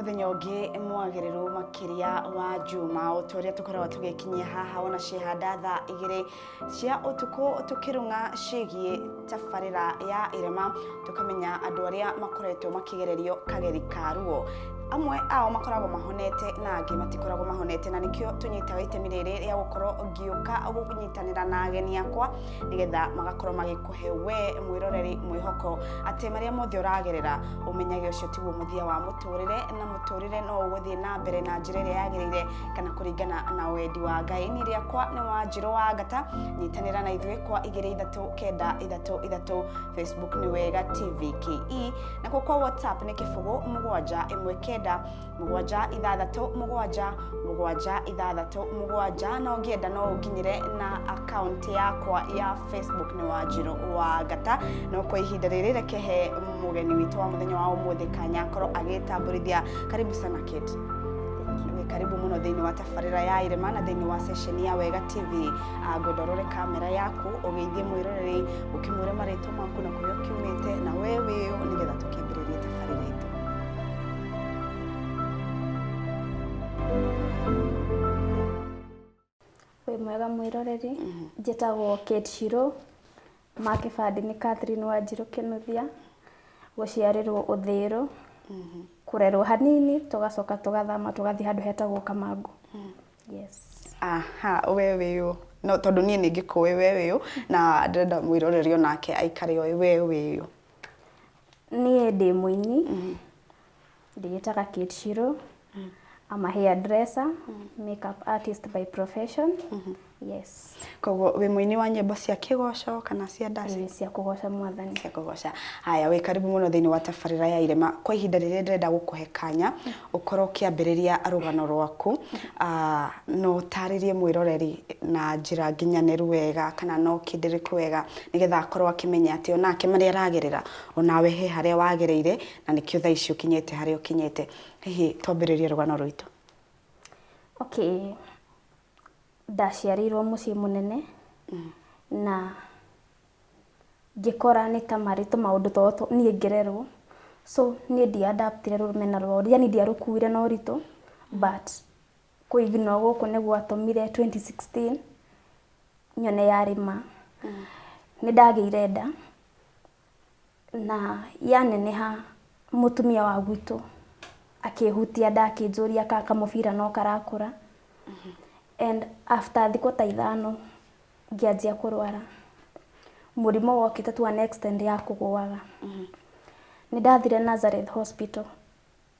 Mũthenya ũngĩ mwagĩrĩru makĩria wa Juma, o ta ũrĩa tũkoragwo tũgĩkinyia haha ona ciĩhanda thaa 2 cia ũtukũ, tũkĩrung'a ciĩgiĩ tabarĩra ya irema, tũkamenya andũ arĩa makoretwo makĩgererio kageri ka ruo. Amwe ao makoragwo mahonete na angĩ matikoragwo mahonete, na nĩkĩo tũnyitaga itemi rĩrĩ rĩa gũkorwo ngĩũka gũnyitanĩra na ageni akwa, nĩgetha magakorwo magĩkũhe we mwĩroreri mwĩhoko atĩ marĩa mothe ũragerera, ũmenyage ũcio tiguo mũthia wa mũtũrĩre, na mũtũrĩre no ũgũthiĩ na mbere na njĩra ĩrĩa yagĩrĩire kana kũringana na wendi wa Ngai. Niĩ rĩakwa nĩ Wanjirũ wa Ngata. Nyitanĩra na ithuĩ kwa 2 3 9 3 3. Facebook nĩ Wega TV KE, nakuo kwa WhatsApp nĩ 0 7 1 9 7 6 7 6 7 7, na ũngĩenda no ũnginyĩre na akaunti yakwa ya Facebook nĩ Wanjirũ wa Ngata. No kwa ihinda rĩrĩ, reke he mũgeni witũ wa mũthenya wa ũmũthĩ kanya akorwo agĩtambũrithia. Karibu sana, Kate. Wĩ karibu mũno thĩinĩ wa tabarĩra ya irema na thĩinĩ wa session ya Wega TV. Ngwenda ũrore kamera yaku, ũgeithie mwĩroreri, ũkĩmwĩre marĩtwa maku na kũrĩa ũkiumĩte na we wĩũ, nĩgetha tũkĩambĩrĩrie tabarĩra itũ. Wĩ mwega mwĩroreri, njĩtagwo Kate Shiro, ma kĩbandĩ nĩ Catherine Wanjirũ Kĩnuthia, gũciarĩrwo Ũthĩrũ, kũrerwo hanini, tũgacoka tũgathama tũgathiĩ handũ hetagwo Kamangũ. Yes. Aha, we wĩũ? No tondũ niĩ nĩ ngĩkũĩ we wĩũ, na ndĩrenda mwĩroreri onake aikare oĩ we wĩũ. Niĩ ndĩ mũini, ndĩĩtaga Kate Shiro. I'm a hairdresser, makeup artist by profession. Yes. Koguo wĩ mũini wa nyĩmbo cia kĩgoco kana cia ndaci? Ĩĩ, cia kũgoca Mwathani. Cia kũgoca. Haya, wĩ karibu mũno thĩinĩ wa tabarĩra ya irema. Kwa ihinda rĩrĩ, ndĩrenda gũkũhe kanya ũkorwo ũkĩambĩrĩria rũgano rwaku. No ũtarĩrie mwĩroreri na njĩra nginyanĩru wega kana no kĩndĩrĩku wega, nĩgetha akorwo akĩmenya atĩ onake marĩa aragerera, onawe he harĩa wagereire, na nĩkĩo thaa ici ũkinyĩte harĩa ũkinyĩte. Hihi twambĩrĩrie rũgano rwitũ. Okay. Ndaciarĩirwo mũciĩ mũnene na ngĩkora nĩ ta marĩ tũmaũndũ tũtũ niĩ ngĩrerwo, so niĩ ndiadaptire rũmena rwao, yani ndiarũkuire na ũritũ, but kũignore gũkũ nĩ gwatũmire 2016 nyone yarĩ ma. Nĩ ndagĩire nda na yaneneha. Mũtumia wa gwitũ akĩhutia nda, akĩnjũria ka kamũbira no karakũra, and after thikũ ta 5 ngĩanjia kũrwara mũrimũ wokĩte to an extent ya kũgũaga. Nĩ ndathire Nazareth Hospital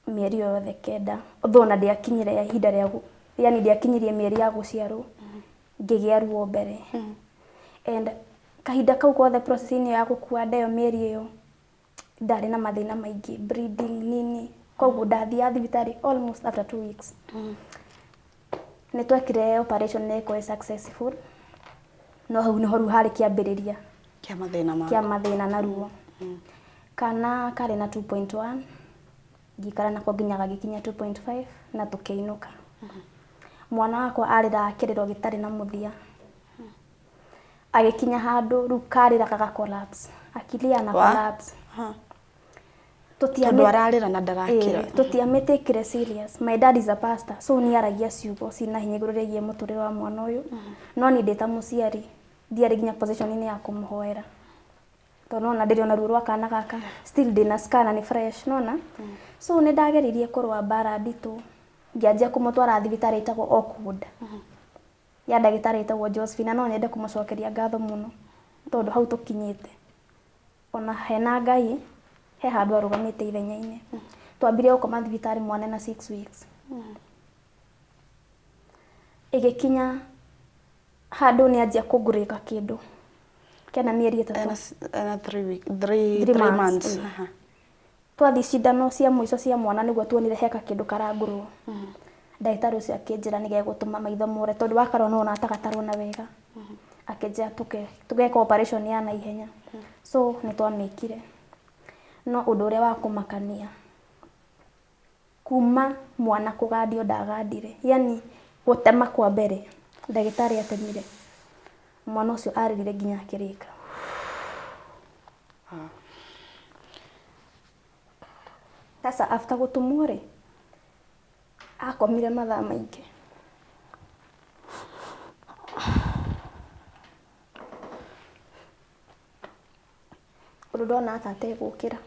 mĩeri ĩyo yothe 9, although ona ndiakinyire ihinda rĩa yani ndiakinyirie mĩeri ya gũciarwo, ngĩgĩa ruo mbere, and kahinda kau kothe process-inĩ ya gũkua nda ĩyo, mĩeri ĩyo ndarĩ na mathĩna maingĩ, bleeding nini, koguo ndathiaga thibitarĩ almost after 2 weeks. Nĩ twekire operation na ĩkorwo successful, no hau nĩho rĩu harĩ kĩambĩrĩria kĩa mathĩna maku. Kĩa mathĩna na ruo. Kana karĩ na 2.1, ngĩikara nako nginya gagĩkinya 2.5 na tũkĩinũka. Mwana wakwa arĩraga kĩrĩro gĩtarĩ na mũthia, agĩkinya handũ rĩu karĩraga ga collapse, akilia na collapse. Tondũ ararĩra na ndarakĩra. Tũtiamĩtĩkire serious. My dad is a pastor, so nĩ aragia ciugo cina hinya igũrũ rĩgiĩ mũtũrĩre wa mwana ũyũ, no niĩ ndĩ ta mũciari ndiarĩ nginya position-inĩ ya kũmũhoera, tondũ nona ndĩrĩ ona ruo rwa kana gaka, still ndĩna scan na nĩ fresh nona. So nĩ ndageririe kũrũa mbara nditũ, ngĩanjia kũmũtwara thibitarĩ ĩtagwo Oakwood ya ndagĩtarĩ ĩtagwo Josephine, na no nyende kũmũcokeria ngatho mũno, tondũ hau tũkinyĩte ona hena Ngai he handũ arũgamĩte ithenya-inĩ. Twambire gũkoma thibitarĩ mwana na 6 weeks, ĩgĩkinya handũ nĩ anjia kũngũrĩka kĩndũ kena mĩeri 3. Ena 3 week, three, Three three months, months. Twathiĩ cindano cia mũico cia mwana nĩguo tuonire heka kĩndũ karangũrwo. Ndagĩtarĩ ũcio akĩnjĩra nĩ gegũtũma maitho more, tondũ wakarwo nĩwona ta gatarona wega. Akĩnjĩra tũgeka operation ya naihenya, so nĩ twamĩkire. No ũndũ ũrĩa wa kũmakania, kuma mwana kũgandio ndagandire, yani gũtema kwa mbere ndagĩtarĩ atemire, mwana ũcio arĩrire nginya akĩrĩka. Sasa after gũtumwo rĩ, Akomire mathaa maingĩ. Ũndũ ndona ta ategũkĩra.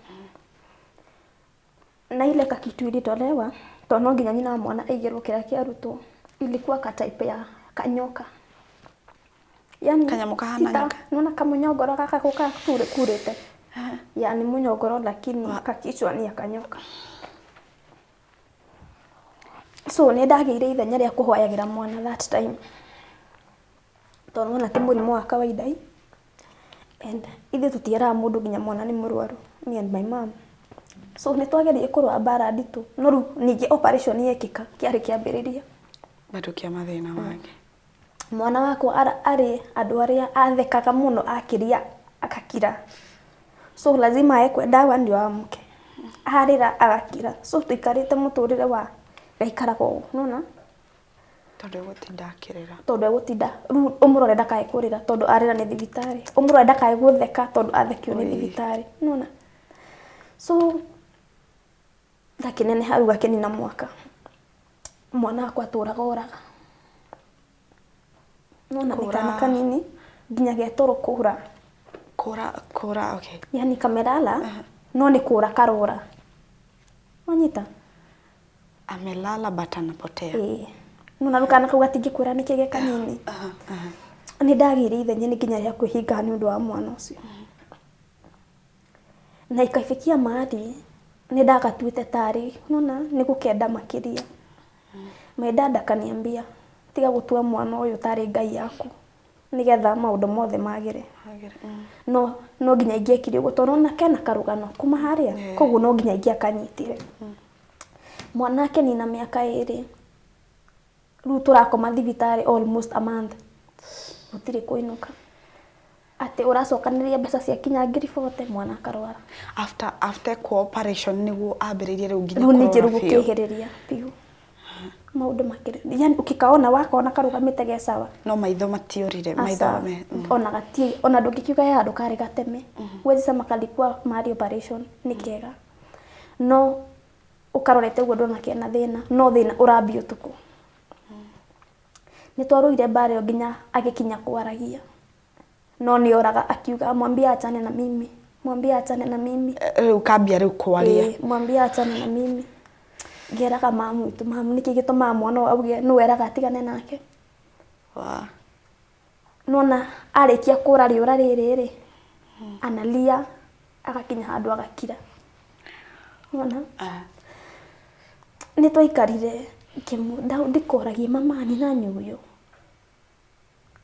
Na ile kakitu ilitolewa, tondũ no nginya nyina wa mwana aigĩrwo kĩrĩa kĩarutwo, ilikuwa ka type ya kanyoka. Yani, Kanyamũ kahana tita- nyoka. Nĩwona kamũnyongoro gaka gũka kurĩte. Yani mũnyongoro lakini kakichwa ni ya kanyoka. So nĩ ndagĩire ithenya rĩa kũhoyagĩra mwana that time. Tondũ nĩwona ti mũrimũ wa kawaida ĩ. And ithuĩ tũtieraga mũndũ nginya mwana nĩ mũrwaru, me and my mom. So nĩ twageririe kũrũa mbara nditũ, no rĩu ningĩ operation yekĩka kĩarĩ kĩambĩrĩria. Bado kĩa mathĩna mangĩ. Mwana wakwa arĩ andũ arĩa athekaga mũno akĩria akakira. So lazima aekwe ndawa ndio amke. Arĩra agakira. So tũikarĩte mũtũrĩre wa gaikaraga ũguo, nĩwona? Tondũ egũtinda akĩrĩra. Tondũ egũtinda rĩu ũmũrore ndakae kũrĩra tondũ arĩra nĩ thibitarĩ, ũmũrore ndakae gũtheka tondũ athekio nĩ Oi. thibitarĩ, nĩwona? So gakĩneneha rĩu gakĩnina mwaka, mwana wakwa atũraga oraga, nĩwona nĩ kana Kũra. Kanini nginya getoro kũra. Kũra kũra, okay. Yani kamelala no nĩ kũra karora, wanyita? Amelala but anapotea. Ĩĩ, nĩwona rĩu kana kau gatingĩkwĩra nĩkĩ ge kanini. Aha, aha. Nĩ ndagĩire ithenya nĩ nginya rĩa kwĩhinga nĩ ũndũ wa mwana ũcio, na ikafikia mahali nĩ ndagatuĩte tarĩ nona nĩ gũkenda makĩria. My dad akaniambia, tiga gũtua mwana ũyũ tarĩ ngai yaku nĩgetha maũndũ mothe magĩre. Magĩre. No no nginya ingĩekire ũguo tondũ ona kena karũgano kuma harĩa. Koguo no nginya ingĩakanyitire. Mwana akenina mĩaka 2, rĩu tũrakoma thibitarĩ almost a month, gũtirĩ kũinũka, atĩ ũracokanĩrĩria mbeca cia kinya 40,000, mwana akarwara. After kwa operation nĩguo ambĩrĩirie rĩu nginya Rĩu ningĩ kũrwara rĩu biũ. gũkĩhĩrĩria biũ maũndũ makĩrĩ, yani ũkĩkaona wakona karũgamĩte ge sawa. No maitho matiorire maitho Aca, me. ona gatirĩ ona ndũngĩkiuga he handũ karĩ gateme, huwezi sema kalikuwa mahali operation nĩ kega, no ũkarorete ũguo ndona kena thĩna, no thĩna ũrambia ũtukũ. Nĩ twarũire mbara ĩyo nginya agĩkinya kwaragia, no nĩ oraga akiuga, "Mwambie achane na mimi, mwambie achane na mimi." Rĩu kambia rĩu kwaria. Ĩĩ, "Mwambie achane na mimi." Ngeraga mamu witũ, "Mamu, nĩkĩ gĩtũmaga mwana ũyũ auge nũ eraga atigane nake?" Wa. Nona arĩkia kũra rĩũra rĩrĩ rĩ, analia agakinya handũ agakira, nona. Nĩ twaikarire ndikoragie mama ni nani huyo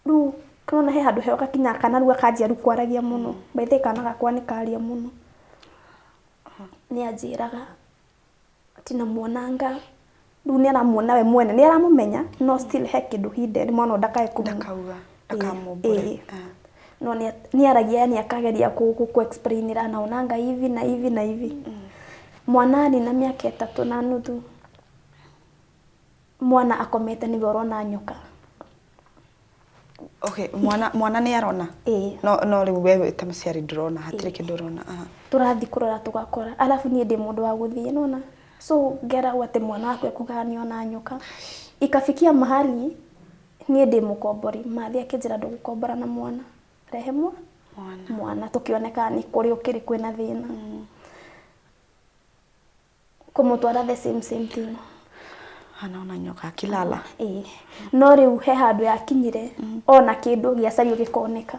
rĩu, nona he handũ he gakinya kana rĩu akanjia rĩu kwaragia mũno. By the way, kana gakwa nĩ karia mũno, nĩ anjĩraga ati namuonanga rĩu nĩ aramuona we mwene nĩ aramũmenya, no still he kĩndũ hidden mwana ũyũ ndakae kũmũ Ndakauga ndakamumbũre. Ĩĩ. No nĩ aragia, yani akageria ku explainira naonanga hivi na hivi na hivi. Mwana arĩ na mĩaka 3.5, mwana akomete nĩwe ũrona nyoka. Okay, mwana nĩ arona? Ĩĩ. No rĩu wewe ta mũciari ndũrona, hatirĩ kĩndũ ũrona. Aha. Tũrathiĩ kũrora tũgakora, alafu niĩ ndĩ mũndũ wa gũthiĩ, nona, so ngeragwo atĩ mwana waku ekugaga nĩona nyoka. Ikafikia mahali niĩ ndĩ mũkombori, mathi akĩnjĩra, "Ndũgũkombora na mwana, rehe mwa Mwana. Mwana tũkĩoneka nĩ kũrĩ ũkĩrĩ kwĩna thĩna kũmũtwara the same same thing. Anaona nyoka akilala. Ĩĩ, no rĩu he handũ yakinyire ona kĩndũ gĩacario gĩkoneka.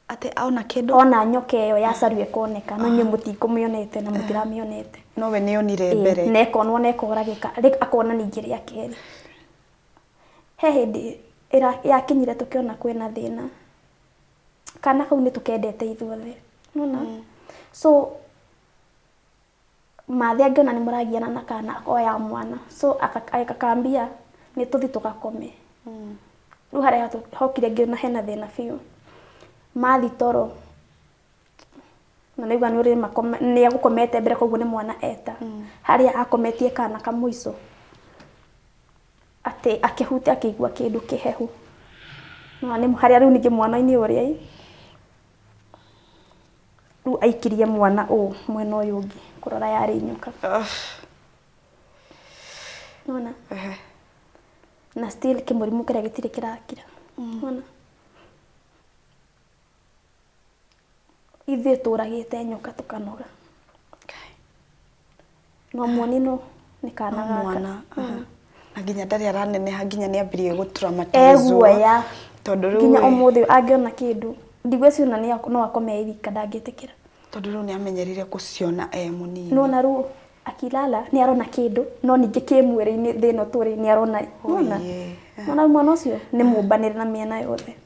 Atĩ ona kĩndũ? Ona nyoka ĩyo yacario ĩkoneka, no inyuĩ mũtikũmĩonete na mũtiramĩonete. No we nĩ onire Ĩĩ, mbere. Na ĩkonwo na ĩkoragĩka. Akona ningĩ rĩa kerĩ he hĩndĩ yakinyire tũkĩona kwĩna thĩna. Kana kau nĩ tũkendete ithuothe, nona, so mathi angĩona nĩ mũragiana na kana akoya mwana, so akakambia nĩ tũthi tũgakome. Rĩu harĩa hokire ngĩona hena thĩna biũ, mathi toro na nĩigua nĩ ũrĩ nĩ egũkomete mbere, koguo nĩ mwana eta harĩa akometie kana kamũico, atĩ akĩhutia akĩigua kĩndũ kĩhehu. No nĩ harĩa rĩu ningĩ mwana-inĩ ũrĩa ĩ rĩu aikirie mwana ũũ mwena ũyũ ũngĩ kũrora yarĩ nyoka. Ugh. Nona na still kĩmũrimũ kĩrĩa gĩtirĩ kĩrakira. Nona ithuĩ tũragĩte nyoka tũkanoga. No muoni no nĩ kana No gaka. Mwana. Na nginya ndarĩ araneneha, nginya nĩ ambirie gũtraumatizwo. Eguoya. Tondũ rĩu Nginya ĩ, ũmũthĩ ũyũ angĩona kĩndũ ndigwĩciria ona no akome wika ndangĩtĩkĩra. Tondũ rĩu nĩ amenyerire gũciona e mũnini. Nona rĩu akilala nĩ arona kĩndũ, no ningĩ kĩ mwĩrĩ-inĩ thĩ ĩno tũrĩ nĩ arona. Nona Oye. nona rĩu mwana ũcio nĩ mũmbanĩre na mĩena yothe.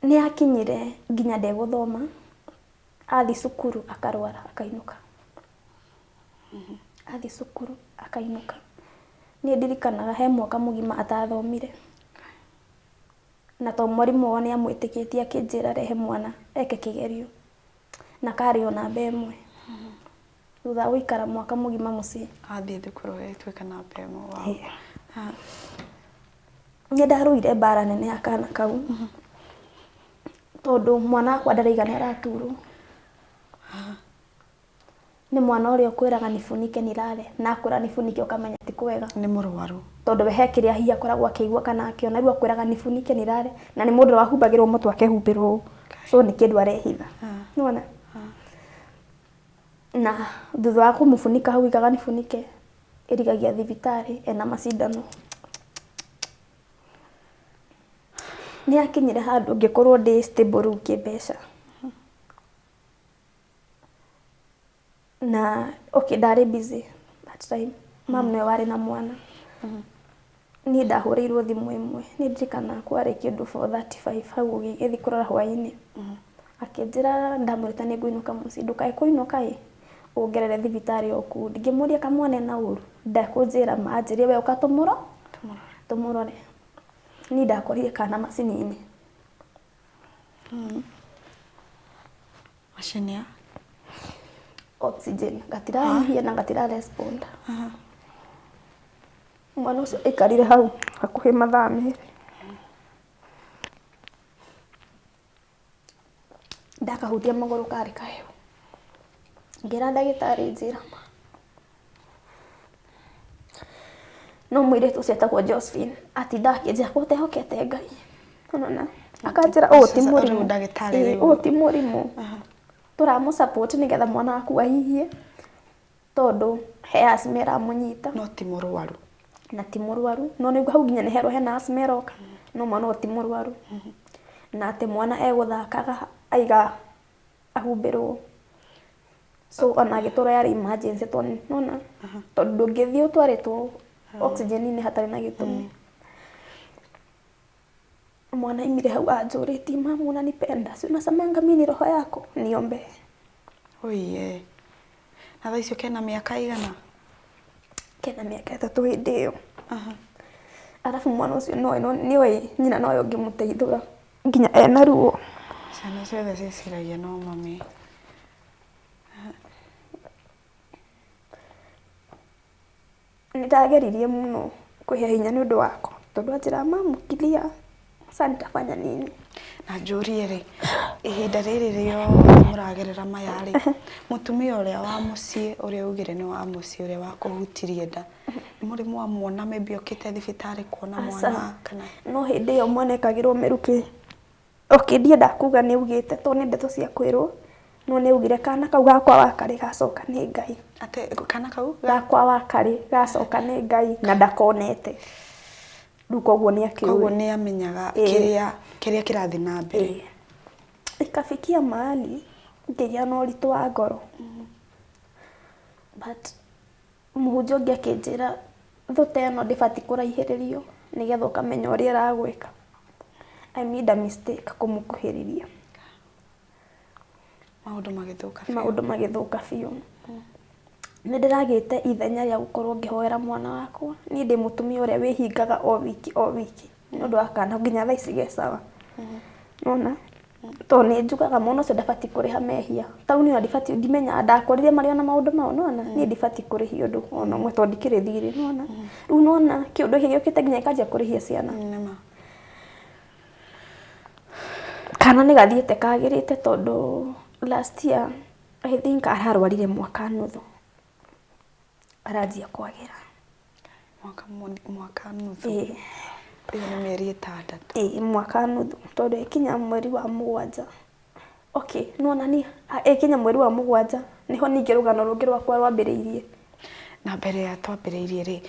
Nĩ akinyire nginya ndegũthoma, athiĩ cukuru akarwara akainũka, athiĩ cukuru akainũka. Niĩ ndirikanaga he mwaka mũgima atathomire, na to mwarimũ wao nĩ amwĩtĩkĩtie akĩnjĩra rehe mwana eke kĩgerio na karĩ o namba 1 thutha wa gũikara mwaka mũgima mũciĩ. Athiĩ thukuru ĩtuĩka namba 1. Wow. Nĩ ndarũire mbara nene ya kana kau tondũ mwana wakwa ndaraiga nĩ araturwo. Nĩ mwana ũrĩa ũkwĩraga nibunike nilale, na akwĩra nibunike ũkamenya ti kwega. Nĩ mũrwaru. Tondũ we he kĩrĩa hihi akoragwo akĩigua kana akĩona, rĩu akwĩraga nibunike nilale, na nĩ mũndũ wahumbagĩrwo mũtwe akehumbĩrwo ũũ, so nĩ kĩndũ arehitha. Nĩwona na thutha wa kũmũbunika hau igaga nibunike ĩrigagia thibitarĩ ena macindano. Nĩ akinyire handũ ngĩkorwo ndĩ stable rĩu kĩmbeca na okay, ndarĩ busy that time, mam nĩwe warĩ na mwana. Niĩ ndahũrĩirwo thimũ ĩmwe, nĩ ndirikanaga kwarĩ kĩndũ 4:35 hau ũgĩthiĩ kũrora hwaĩ-inĩ, akĩnjĩra ndamwĩrĩte nĩ ngũinũka mũciĩ, ndũkae kũinũka ĩ ũngerere thibitarĩ o kũu. Ngĩmũria kamwana ena ũru, ndekũnjĩra ma, anjĩrire we ũka tũmũrore. Niĩ ndakorire kana macini-inĩ. Macini ya oxygen, gatirahihia na gatira respond. Mwana ũcio aikarire hau hakuhĩ mathaa 2. Ndakahutia magũrũ karĩ kahehu, ngĩra ndagĩtarĩ njĩra ma no mũirĩtu ũcio etagwo Josephine atinda akĩnjĩra ko ũtehokete Ngai, unaona, akanjĩra ũũ ti Sasa, rĩu mũrimũ. Ndagĩtarĩ Ĩĩ, rĩu. Ũũ ti mũrimũ, tũramũ support nĩgetha mwana waku ahihie tondũ he asthma ĩramũnyita. No ti mũrwaru. Na ti mũrwaru, no nĩguo hau nginya nĩ herwo hena asthma ĩroka, no mwana ũyũ ti mũrwaru, na atĩ mwana egũthakaga aiga ahumbĩrwo, so ona agĩtwarwo yarĩ emergency tondũ nona tondũ ndũngĩthiĩ ũtwarĩtwo oxygen-inĩ hatarĩ na gĩtũmi. Mwana aimire hau anjũrĩtie, "Mama, unanipenda? Si unasemanga mimi ni roho yako, niombe." Oiye. Na thaa icio kena mĩaka igana? Kena mĩaka 3 hĩndĩ ĩyo. Arabu mwana ũcio noĩ nĩoĩ nyina nowe ũngĩmũteithũra nginya ena ruo. Ciana ciothe ciĩciragia no mami. Nĩ ndageririe mũno kwĩhe hinya nĩ ũndũ wako tondũ anjĩra, "Mamu kilia, sasa nitafanya nini?" Na njũrie rĩ, ihinda rĩrĩ rĩothe mũragerera maya rĩ, mũtumia ũrĩa wa mũciĩ ũrĩa ugire nĩ wa mũciĩ ũrĩa wakũhutirie nda, nĩ mũrĩ mwamuona maybe okĩte thibitarĩ kuona mwana kana? No hĩndĩ ĩyo mwana ekagĩrwo mĩrukĩ, okay, ndienda kuga nĩ augĩte tondũ nĩ ndeto cia kwĩrwo, no nĩ augire kana kau gakwa wakarĩ gacoka nĩ Ngai. Atĩ kana kau gakwa wakarĩ gacoka nĩ Ngai na ndakonete rĩu, koguo nĩ akĩũĩ. Koguo nĩ amenyaga Ĩĩ. kĩrĩa kĩrathiĩ na mbere. Ĩĩ. Ikafikia mahali ngĩgĩa na ũritũ wa ngoro, but mũhunjia ũngĩ akĩnjĩra thũ ta ĩno ndĩbatiĩ kũraihĩrĩrio nĩgetha ũkamenya ũrĩa ĩragwĩka. I made a mistake kũmũkuhĩrĩria. Maũndũ magĩthũka biũ. Maũndũ magĩthũka biũ. Nĩ ndĩragĩte ithenya rĩa gũkorwo ngĩhoera mwana wakwa. Niĩ ndĩ mũtumia ũrĩa wĩhingaga o wiki o wiki nĩ ũndũ wa kana nginya thaa ici ge sawa, nona tondũ nĩ njugaga mwana ũcio ndabatiĩ kũrĩha mehia tauni ona ndibatiĩ ndimenyaga ndakorire marĩ ona maũndũ mau, nona niĩ ndibatiĩ kũrĩhia ũndũ ona ũmwe tondũ ndikĩrĩ thirĩ, nona rĩu nona kĩũndũ gĩkĩ gĩũkĩte nginya gĩkanjia kũrĩhia ciana. Nĩma. Kana nĩ gathiĩte kagĩrĩte tondũ last year I think ararwarire mwaka nuthu aranjia kwagĩra. Mwaka mwaka nuthu. Ĩĩ. Ĩyo nĩ mĩeri 6. Ĩĩ, mwaka nuthu, tondũ ĩkinya mweri wa 7. Okay, nĩwona niĩ ĩkinya mweri wa 7 nĩho ningĩ rũgano rũngĩ rwakwa rwambĩrĩirie. Na mbere ya twambĩrĩirie rĩ,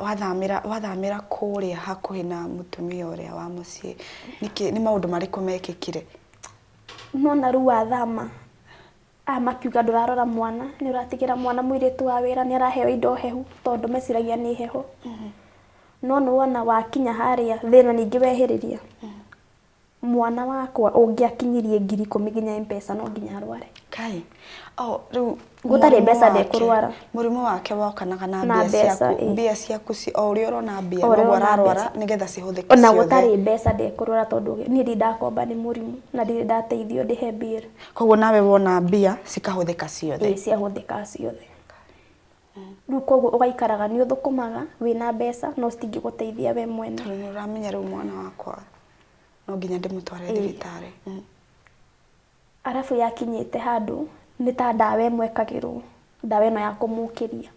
wathamĩra wathamĩra kũrĩa hakuhĩ na mũtumia ũrĩa wa mũciĩ, nĩkĩ, nĩ maũndũ marĩkũ mekĩkire? Nĩwona rĩu wathama, aya makiuga ndũrarora mwana, nĩ ũratigĩra mwana mũirĩtu wa wĩra, nĩ araheo indo hehu, tondũ meciragia nĩ heho. No nĩwona wakinya harĩa thĩna ningĩ wehĩrĩria. Mwana wakwa ũngĩakinyirie 10,000 nginya M-Pesa no nginya arware. Kai. Oh, rĩu Gũtarĩ mũrimũ mbeca wake, ndekũrwara. Mũrimũ wake wokanaga na Na mbia mbeca, ciaku, ĩĩ. mbia ciaku o ũrĩa ũrona mbia O ũrĩa noguo ũrona ararwara mbeca. nĩgetha cihũthĩke Ona ciothe. gũtarĩ mbeca ndekũrwara tondũ niĩ ndirĩ ndakomba nĩ mũrimũ na ndirĩ ndateithio ndĩhe bill. Koguo nawe wona mbia cikahũthĩka ciothe. Ĩĩ, ciahũthĩka ciothe. Rĩu koguo ũgaikaraga nĩ ũthũkũmaga wĩna mbeca no citingĩgũteithia we mwene. Tondũ nĩ ũramenya rĩu mwana wakwa no nginya ndĩmũtware Ĩĩ. thibitarĩ. Arabu yakinyĩte handũ nĩ ta ndawa ĩmwe ĩkagĩrwo, ndawa ĩno ya kũmũkĩria.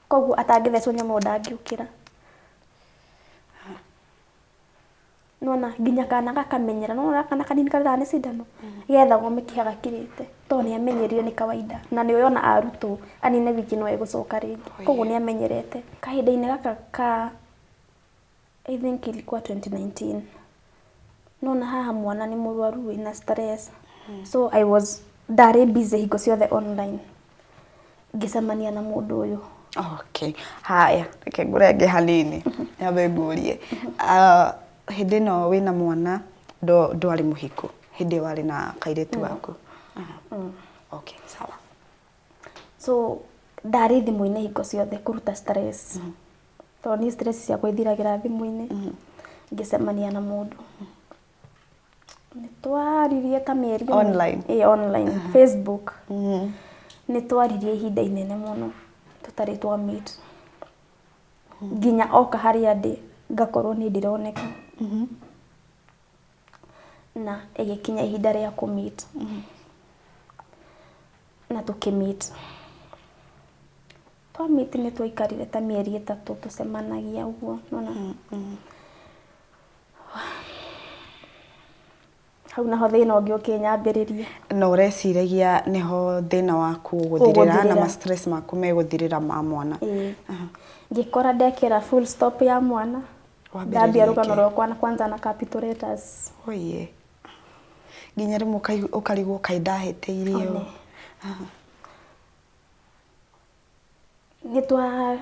Koguo atangĩthecwo nyama ĩyo ndangĩũkĩra. Nĩwona nginya kana gakamenyera, nĩwona kana kanini karĩraga nĩ cindano, gethagwo mĩkiha gakirĩte, tondũ nĩ amenyerire nĩ kawaida. Na nĩ ũĩ ona arutwo anine wiki no egũcoka rĩngĩ. Koguo nĩ amenyerete. Kahinda-inĩ gaka ka I think ilikuwa 2019. Nĩwona haha mwana nĩ mũrwaru wĩna stress. So I was ndarĩ busy hingo ciothe online. Ngĩcemania na mũndũ ũyũ. Okay. Haya, reke ngũrenge hanini. Nyambe ngũrie. Hĩndĩ ĩno wĩna mwana ndwarĩ mũhiku. Hĩndĩ ĩyo warĩ na kairĩtu gaku. Okay, sawa. So ndarĩ thimũ-inĩ hingo ciothe kũruta stress. Tondũ niĩ stress ciakwa ithiragĩra thimũ-inĩ. Ngĩcemania na mũndũ. Nĩ twaririe ta mĩeri ĩmwe. Online? Ĩĩ, online. Facebook. Nĩ twaririe ihinda inene mũno tũtarĩ twa meet. Nginya oka harĩa ndĩ ngakorwo niĩ ndironeka. Na ĩgĩkinya ihinda rĩa kũ meet. Na tũkĩ meet. Twa meet nĩ twaikarire ta mĩeri 3 tũcemanagia ũguo, nĩwona? Hau naho thĩna ũngĩ ũkĩnyambĩrĩria. Na ũreciragia nĩho thĩna waku ũgũthirĩra na Ũgũthirĩra. ma stress maku megũthirĩra ma mwana. Ĩĩ. Ngĩkora ndekĩra full stop ya mwana. Wambĩrĩria Ndambia rũgano ĩngĩ. rwakwa na kwanza na capital letters. Oye. Nginya rĩmwe ũkarigwo kaĩ ndahĩtĩirie ũ. One. Nĩ twa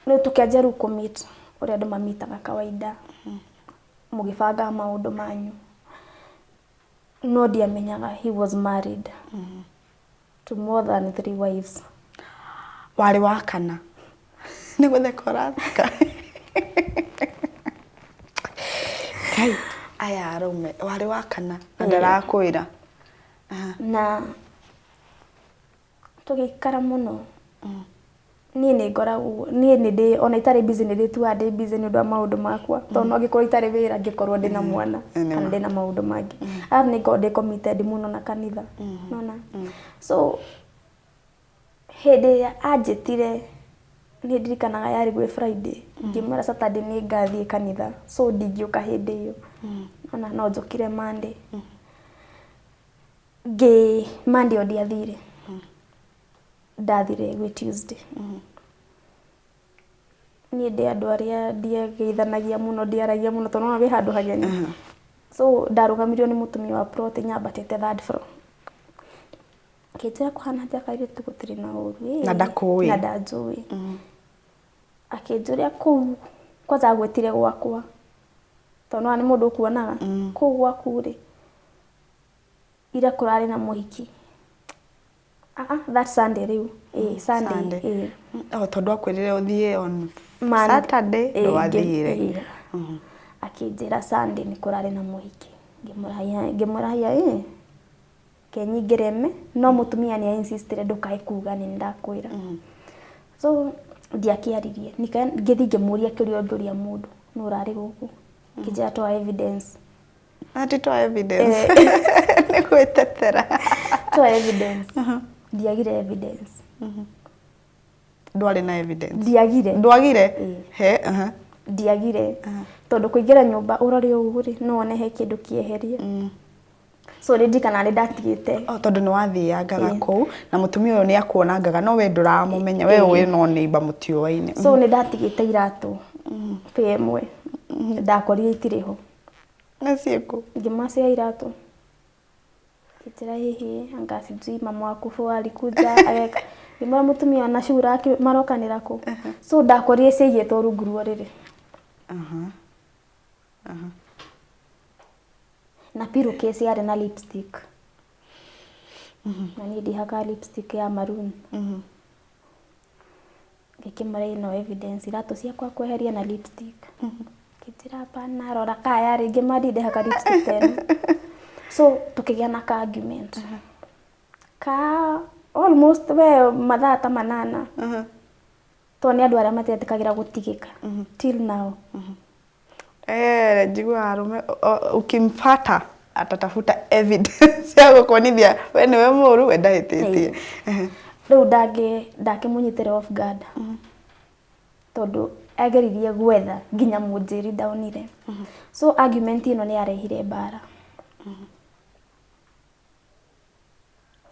rĩu tũkĩanjia rĩu kũ meet ũrĩa andũ mamitaga kawaida. Mũgĩbangaga maũndũ manyu. No ndiamenyaga he was married to more than 3 wives. Warĩ wa kana. Nĩ gũtheka ũratheka. Kai, aya arũme, warĩ wa kana na ndarakwĩra. Na tũgĩikara mũno. Niĩ nĩ ngoragwo, niĩ nĩ ndĩ, ona itarĩ busy nĩ ndĩtuaga ndĩ busy nĩ ũndũ wa maũndũ makwa. Tondũ no angĩkorwo itarĩ wĩra ngĩkorwo ndĩna mwana kana ndĩna maũndũ mangĩ. Arabu nĩ ngoragwo ndĩ committed mũno na kanitha. Nĩwona? So hĩndĩ ĩrĩa anjĩtire nĩ ndirikanaga yarĩ gwĩ Friday, ngĩmwĩra Saturday nĩ ngathiĩ kanitha, so ndingĩũka hĩndĩ ĩyo. Nĩwona? No njũkire Monday. Ngĩ Monday ĩyo ndiathire. Ndathire gwĩ Tuesday. Niĩ ndĩ andũ arĩa ndiageithanagia mũno, ndiaragia mũno tondũ nĩwona wĩ handũ hageni. So ndarũgamirio nĩ mũtumia wa plot nyambatĩte third floor. Akĩnjĩra kũhana atĩa kairĩtu gũtirĩ na ũru. Na ndakũĩ. Na ndanjũĩ. Akĩnjũria kũu kwanza agwĩtire gwakwa. Tondũ nĩwona nĩ mũndũ ũkuonaga. Kũu gwaku rĩ, ira kũrarĩ na mũhiki. That Sunday rĩu. Ĩĩ, Sunday. Sunday. Ĩĩ. Oh, tondũ akwĩrire ũthiĩ on Monday. Saturday, Ĩĩ, ndwathire. ĩĩ. Akĩnjĩra Sunday nĩ kũrarĩ na mũhiki. Ngĩmwĩra haya, ĩĩ. Kenyingĩre me, no mũtumia nĩ insistire ndũkae kuga nĩ ndakwĩra. So ndiakĩaririe. Ngĩthiĩ ngĩmũria kĩũria ũngĩũria mũndũ, nũ ũrarĩ gũkũ? Akĩnjĩra twa evidence. Ati twa evidence. Nĩ gwĩtetera. Twa evidence. Ndiagire evidence. Ndwarĩ na evidence. Ndiagire. Ndwagire? Ĩĩ. He, aha. Ndiagire tondũ kũingĩra nyũmba ũrore ũguo rĩ, no wone he kĩndũ kĩeherie. So nĩ ndirikanaga nĩ ndatigĩte. Oh, tondũ nĩ wathiangaga Ĩĩ. kũu na mũtumia ũyũ nĩ akuonangaga no we ndũramũmenya, we ũĩ no neighbor, mũtiũaine. So nĩ ndatigĩte iratũ pair ĩmwe, ndakorire itirĩ ho. Na ciĩkũ? Ngĩmacia iratũ, ngĩnjĩra hihi anga sijui mama wa kufua alikuja ageka. Ngĩmwĩra mũtumia na cura marokanĩra kũ? So ndakorire ciaigĩtwo rungu rwa ũrĩrĩ. Na pillowcase yarĩ na lipstick, na niĩ ndihakaga lipstick ya maroon. Ngĩkĩmwĩra ĩno evidence, iratũ ciakwa kweheria na lipstick. Ngĩnjĩra hapana, rora kaa yarĩ. Ngĩmwĩra ndindehaka lipstick ta ĩno. So tũkĩgĩa na ka argument ka almost we mathaa ta 8, tondũ nĩ andũ arĩa matetĩkagĩra gũtigĩka till now. Eh, njiguaga arũme ukimpata atatafuta evidence ya gũkuonithia we nĩwe mũũru, we ndahĩtĩtie. Rĩu ndakĩmũnyitĩre off guard tondũ ageririe gwetha nginya mũnjĩri ndaonire. So argument ĩno nĩ yarehire mbara.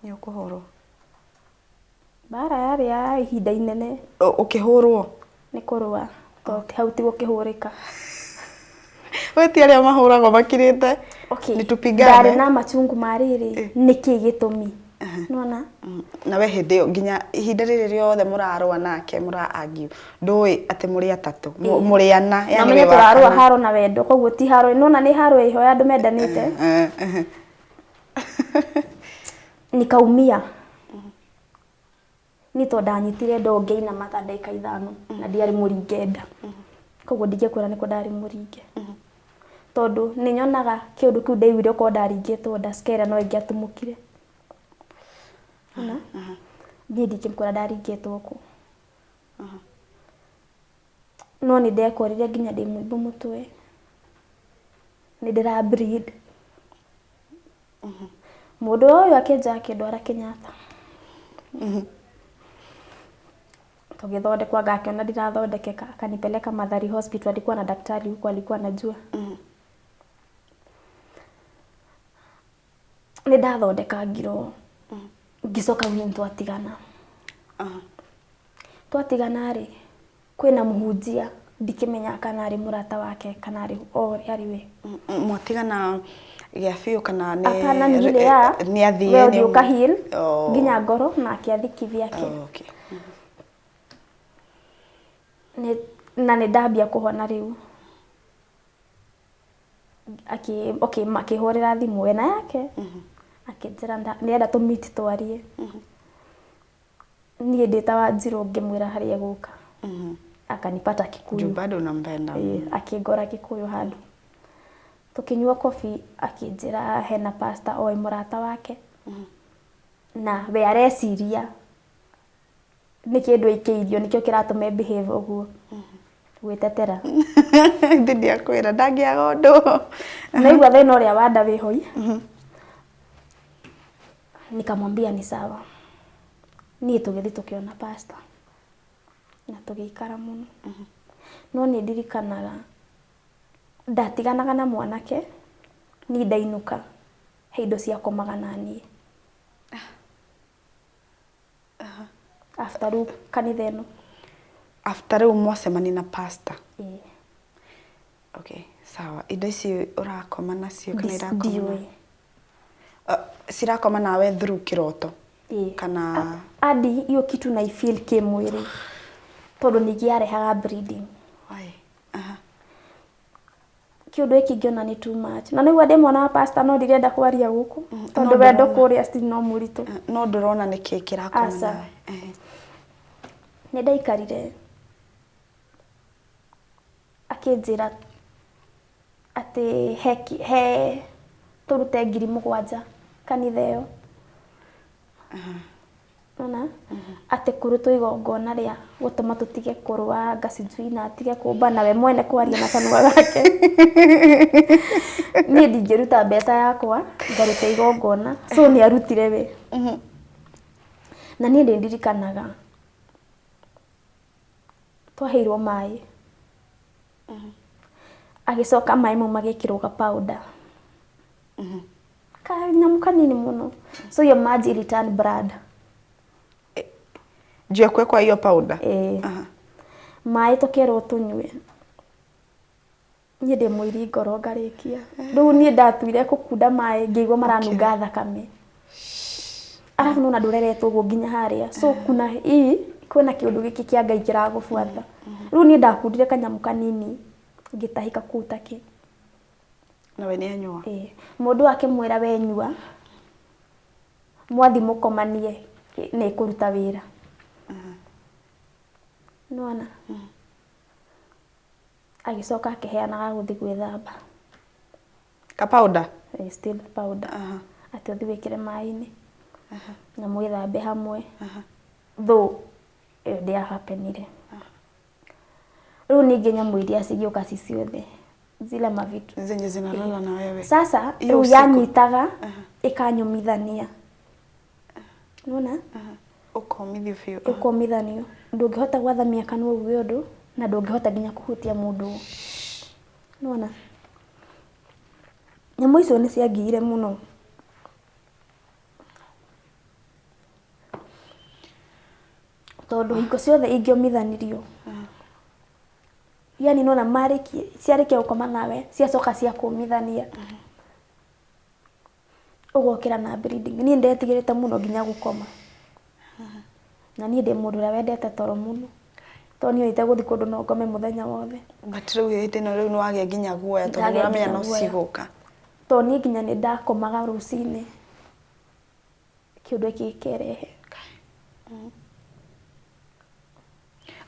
Nĩ ũkũhũrwo. Mbara yarĩ ya ihinda inene. Ũkĩhũrwo? Nĩ kũrũa, tondũ hau ti gũkĩhũrĩka. We ti arĩa mahũragwo makirĩte. Okay. Nĩ tupigane. Ndarĩ na machungu ma rĩrĩ, nĩkĩ gĩtũmi nona. Na we hĩndĩ ĩyo nginya ihinda rĩrĩ rĩothe mũrarũa nake, mũra argue, ndũĩ atĩ mũrĩ atatũ, mũrĩ ana, Na yani menye wĩ wa tũrarũa kana. haro na wendo, koguo ti haro nona, nĩ haro ĩho ya andũ mendanĩte. Nikaumia ni tondũ ndanyitire ndoo ngĩinama ta ndagĩka 5 na ndiarĩ mũringe nda, koguo ndingĩkwĩra nĩkũ ndarĩ mũringe, tondũ nĩ nyonaga kĩũndũ kĩu ndaiguire okorwo ndaringĩtwo nda scare no ĩngĩatumũkire. Ona niĩ ndingĩkwĩra ndaringĩtwo kũ, no nĩ ndekorire nginya ndĩ mũimbo mũtwe, nĩ ndĩra bleed. Mũndũ ũyũ akĩnja akĩndwara Kenyatta tũgĩthondekwo, anga akĩona ndirathondekeka, akanipeleka Mathari Hospital. Alikuwa na daktari huko alikuwa anajua nĩ ndathondekangirwo. Ngĩcoka rĩu twatigana. Twatigana rĩ, kwĩna mũhunjia, ndikĩmenya kana arĩ mũrata wake kana arĩ o arĩ we. Mwatigana gĩa biũ kana nĩ Hapana, ni ile ya nĩ athiĩ we ũthiĩ ũka heal Oh. nginya ngoro nake athi kivyake. Oh, okay. Na nĩ ndambia kũhona rĩu. Aki okay, makĩhũrĩra thimũ we na yake, akĩnjĩra nĩenda tũ meet twarie. Niĩ ndĩ ta Wanjirũ ngĩmwĩra harĩa egũka, akanipata Kikuyu. Juu bado unampenda. Ĩĩ, akĩngora Kikuyu handũ tũkĩnyua coffee, akĩnjĩra hena pastor oĩ mũrata wake na we areciria nĩ kĩndũ aikĩirio nĩkĩo kĩratũma behave ũguo, gwĩtetera. Ndĩ ndiakwĩra ndangĩaga ũndũ. Naigua thĩna ũrĩa wa nda wĩhoi. Nikamwambia ni sawa. Niĩ tũgĩthiĩ tũkĩona pastor na tũgĩikara mũno, no nĩ ndirikanaga ndatiganaga na mwanake, niĩ ndainũka he indo ciakomaga na niĩ after rĩu kanitha ĩno. After rĩu mwacemania na pastor? Ĩĩ. Okay, sawa. Indo ici ũrakoma nacio kana irakoma Ndiũĩ. Cirakoma nawe through kĩroto? Ĩĩ. Kana Adi hiyo kitu naifeel kĩmwĩrĩ tondũ ningĩ yarehaga bleeding. Why? Aha. Kĩũndũ gĩkĩ ngĩona nĩ too much, na nĩguo ndĩ mwana wa pastor, no ndirenda kwaria gũkũ tondũ No wendo ndĩrona. kũrĩa still no mũritũ. No ndũrona nĩkĩ kĩrakoma Aca. nawe. Nĩ ndaikarire, akĩnjĩra atĩ he tũrute 7,000 kanitha ĩyo, ona atĩ kũrutwo igongona rĩa gũtũma tũtige kũrũa, anga sijui na atige kũmba na we mwene kwaria na kanua gake. Niĩ ndingĩruta mbeca yakwa ngaruta igongona, so nĩ arutire we. Na niĩ nĩ ndirikanaga Twaheirwo maĩ. Agĩcoka maĩ mau magĩkĩrwo ga powder. Kanyamũ kanini mũno. So your maji ili turn blood. Juu ya kuwekwa hiyo powder. Eh. Aha. Maĩ tũkerwo tũnyue. Niĩ ndĩ mũiri ngoro ngarĩkia. Rĩu niĩ ndatuire kũkunda maĩ ngĩigua maranunga thakame. Arabu nona ndũreretwo ũguo nginya harĩa. So kuna hii kwĩna kĩũndũ gĩkĩ kĩa Ngai kĩragũbuata. Rĩu niĩ ndakundire kanyamũ kanini ngĩtahĩka kũu takĩ. Na we nĩ anyua. Ĩĩ. Mũndũ akĩmwĩra we nyua mwathi mũkomanie nĩ ĩkũruta wĩra. Nĩwona? Agĩcoka akĩheana ga gũthiĩ gwĩthamba. Ka powder. Eh, still powder. Aha. Atĩ ũthiĩ wĩkĩre maĩ-inĩ na mwĩthambe hamwe. Though ĩyo ndĩahapenire. Rĩu ningĩ nyamũ iria cigĩũka ci ciothe zile mavitu Zenye zinalala na wewe. sasa Hiyo rĩu usiku. yanyitaga ĩkanyũmithania. Nĩwona? Aha. Ũkomithio biũ. Ũkomithanio ndũngĩhota gwathamia kanua uge ũndũ na ndũngĩhota nginya kũhutia mũndũ. Nĩwona? Nyamũ icio nĩ ciangiire mũno. Tondũ hingo ciothe ingĩomithanirio yani nona marĩkia ciarĩkia gũkoma nawe ciacoka ciakũmithania ũgokĩra na bleeding. Niĩ ndetigĩrĩte mũno nginya gũkoma. Na niĩ ndĩ mũndũ ũrĩa wendete toro mũno. Tondũ niĩ itegũthiĩ kũndũ no ngome mũthenya wothe. But rĩu hĩndĩ ĩno rĩu nĩ wagĩa nginya guoya tondũ Ndagĩa nĩ ũramenya nginya no guoya. cigũka. Tondũ niĩ nginya nĩ ndakomaga rũcinĩ kĩũndũ gĩkĩ gĩkerehe.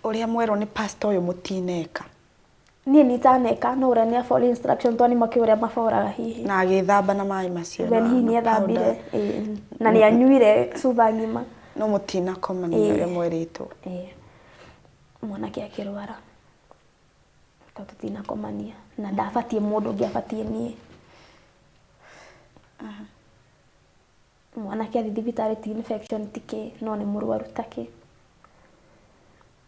Ũrĩa mwerwo nĩ pastor ũyũ mũtineka. Niĩ nĩ itaneka no ũrĩa nĩ follow instruction tondũ nĩ makĩũĩ ũrĩa maboraga hihi. Na agĩthamba na maĩ macio. Then hihi na nĩ ethambire powder. ĩĩ, na nĩ anyuire cuba ng'ima. No mũtinakomania Ĩĩ. ũrĩa mwerĩtwo. Ĩĩ. Mwanake akĩrwara tondũ tũtinakomania na ndabatiĩ mũndũ ũngĩ abatiĩ niĩ. Mwanake athiĩ thibitarĩ ti infection ti kĩ no nĩ mũrwaru ta kĩ.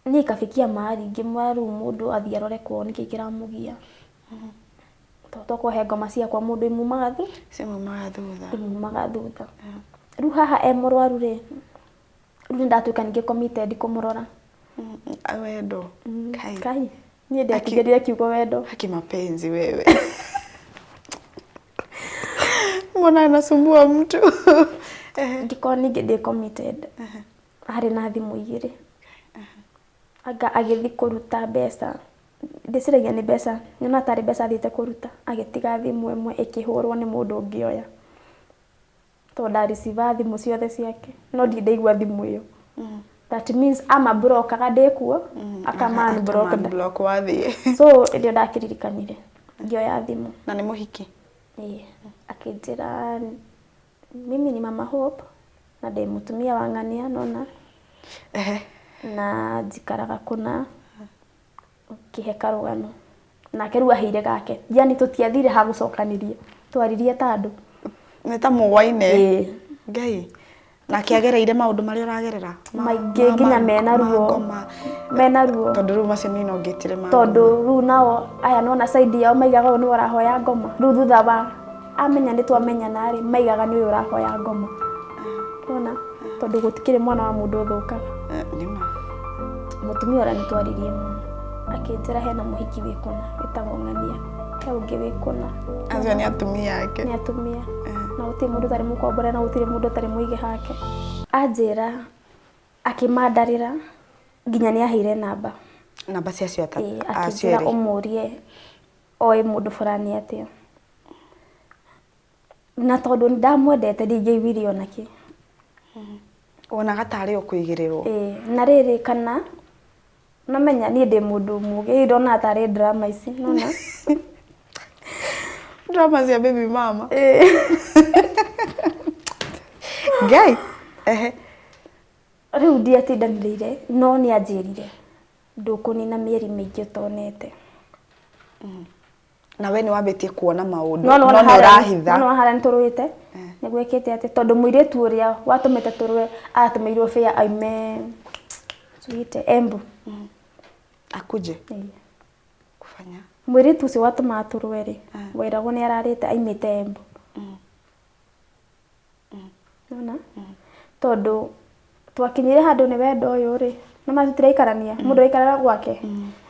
Niĩ ikafikia mahali ngĩmwĩra rĩu mũndũ athiĩ arore kwao nĩkĩ kĩramũgia. Tondũ tokorwo he ngoma ciakwa mũndũ imumaga thu Cimumaga thutha. imumaga thutha. Rĩu haha e mũrwaru rĩ, rĩu nĩ ndatuĩka ningĩ committed kũmũrora. Wendo. Kai. Kai, niĩ ndiatigĩrire kiugo wendo. Haki mapenzi wewe. Mbona anasumbua mtu? Ehe. Ngĩkorwo ningĩ ndĩ committed. Harĩ na thimũ igĩrĩ. Anga agĩthiĩ kũruta mbeca. Ndĩciragia nĩ mbeca, nyona tarĩ mbeca athiĩte kũruta. Agĩtiga thimũ ĩmwe ĩkĩhũrwo nĩ mũndũ ũngĩ oya. Tondũ ndariciva thimũ ciothe ciake. No ndirĩ ndaigua thimũ ĩyo. That means ama block-aga ndĩ kuo, akama unblock. Unblock wathiĩ. So nĩrĩo ndakĩririkanire. Ngĩoya thimũ. Na nĩ mũhiki. Ĩĩ. Akĩnjĩra mimi ni Mama Hope na ndĩ mũtumia wa ng'ania nona Ehe. na njikaraga kũna kĩhe karũgano. Nake rĩu aheire gake. Yani tũtiathire ha gũcokanĩria. Twaririe ta andũ. Nĩ ta mũgwaine. Ĩĩ. Ngai. Nake agereire maũndũ marĩa ũragerera. Maingĩ nginya mena ma ruo. ngoma. Mena ruo. Tondũ rĩu macio niĩ no ngĩtire ma. Tondũ rĩu nao aya nona side yao maigaga ũyũ nĩwe ũrahoya ngoma. Rĩu thutha wa amenya nĩ twamenyana rĩ, maigaga nĩ ũyũ ũrahoya ngoma. Nona? Tondũ gũtikĩrĩ mwana wa mũndũ ũthũkaga. Nĩ ma. Mũtumia ũrĩa nĩ twaririe mũno. Akĩnjĩra hena mũhiki wĩ kũna wĩtagwo Ng'ania. He ũngĩ wĩ kũna. Acio nĩ atumia ake. Nĩ atumia. Na gũtirĩ mũndũ ũtarĩ mũkombore na gũtirĩ mũndũ ũtarĩ mũige hake. Anjĩra akĩmandarĩra nginya nĩ aheire namba. Namba cia acio atatũ. Ĩĩ, Acio akĩnjĩra erĩ. ũmũrie oĩ mũndũ fulani atĩa. Na tondũ nĩ ndamwendete ndingĩaiguire ona kĩ. Wonaga tarĩ o kũigĩrĩrwo. Ĩĩ, na rĩrĩ kana namenya niĩ ndĩ mũndũ mũgĩ ndonaga tarĩ drama ici nona. Drama cia baby mama. Ngai. Ehe. Rĩu ndiatindanĩrĩire no nĩ anjĩrire ndũkũnina mĩeri mĩingĩ ũtonete. Na we nĩ wambĩtie kuona maũndũ. No No nĩwona nĩ harĩa ũrahitha. no nĩwona harĩa nĩtũrũĩte nĩ gwĩkĩte atĩ tondũ mũirĩtu ũrĩa watũmĩte tũrũe atũmĩirwo bĩa aime tuite Embu. Akuje Ĩĩ. kufanya Mũirĩtu ũcio watũmaga tũrũe rĩ, wairagwo nĩ ararĩte aimĩte Embu. Nona? Tondũ twakinyire handũ nĩ wendo ũyũ rĩ, nĩ ma tũtiraikarania, mũndũ araikaraga gwake.